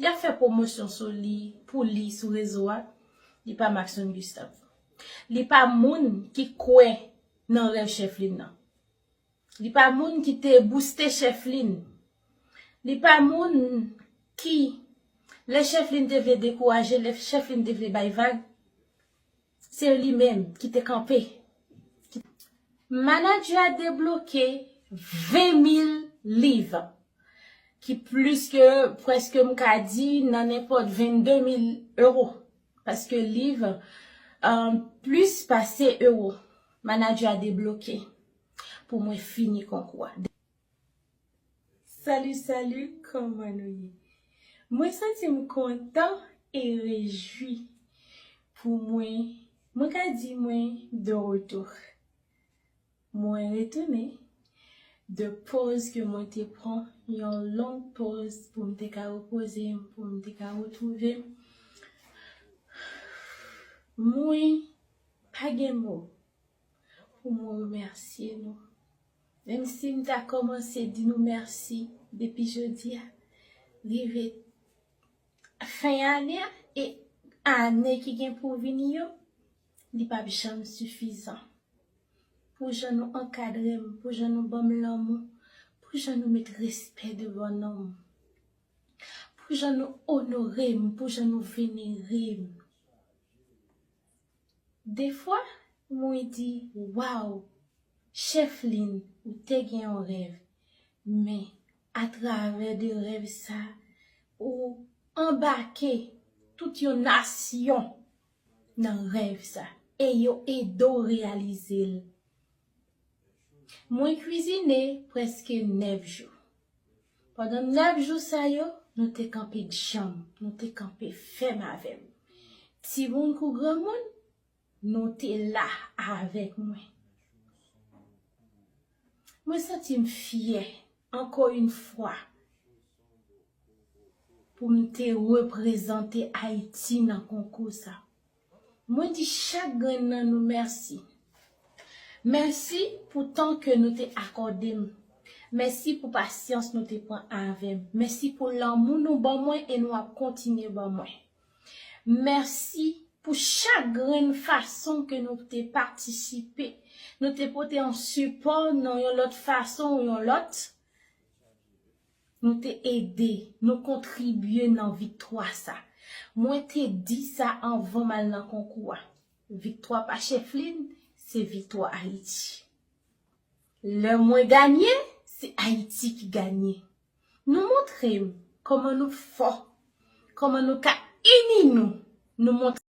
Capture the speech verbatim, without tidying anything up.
Y ap fè pwomosyon sou li, pou li sou rezo a, li pa Maxon Gustave. Li pa moun ki kwè nan rèv Chèflin nan. Li pa moun ki te bouste Chèflin. Li pa moun ki, lè Chèflin te vle dekouraje, lè Chèflin te vle bay vag, se li menm ki te kanpe. Manadjè a debloke ven mil liv, ki plis ke, prèske m ka di, nan nenpòt vennde mil ewo. Paske liv, um, plis pase ewo, manadjè a debloke pou mwen fini konkou a. Salut, salut, kòman nou ye? Mwen santi m kontan e rejwi pou mwen, mwen ka di mwen de retour. Mwen retounen de pòz ke mwen te pran, yon long pòz pou m te ka repoze m, pou m te ka retwouve m. Mwen pa gen mo pou mwen remèsye nou. Menm si m ta kòmanse di nou mèsi depi jodi a, rive fen ane a, e ane ki gen pou vini yo, li p ap janm sifizan. Pou jan nou ankadre m, pou jan nou ban m lanmou, pou jan nou met respè devan non m, pou jan nou onore m, pou jan nou venere m. Defwa, mwen di, waw, Chèflin, ou te gen yon rèv, men atravè de rèv sa, ou anbake tout yon nasyon nan rèv sa, e yo ede w reyalize l. Mwen kwizine prèske nèf jou. Pandan nèf jou sa yo, nou te kanpe djanm, nou te kanpe fèm avè m. Timoun kou granmoun, nou te la avèk mwen. Mwen santi m fyè, ankò yon fwa, pou m te reprezante Ayiti nan konkou sa. Mwen di chak grenn nan nou mèsi. Mèsi pou tan ke nou te akòde m. Mèsi pou pasyans nou te pran avè m. Mèsi pou lanmou nou ban mwen e nou ap kontinye ban mwen. Mèsi pou chak grenn fason ke nou te patisipe. Nou te pote yon sipò nan yon lòt fason ou yon lòt. Nou te ede, nou kontribye nan viktwa sa. Mwen te di sa anvan m al nan konkou a. Viktwa pa Chèflin, se viktwa Ayiti. Lè mwen ganye, se Ayiti ki ganye. Nou montre m kòman nou fò, kòman nou ka ini nou. Nou montre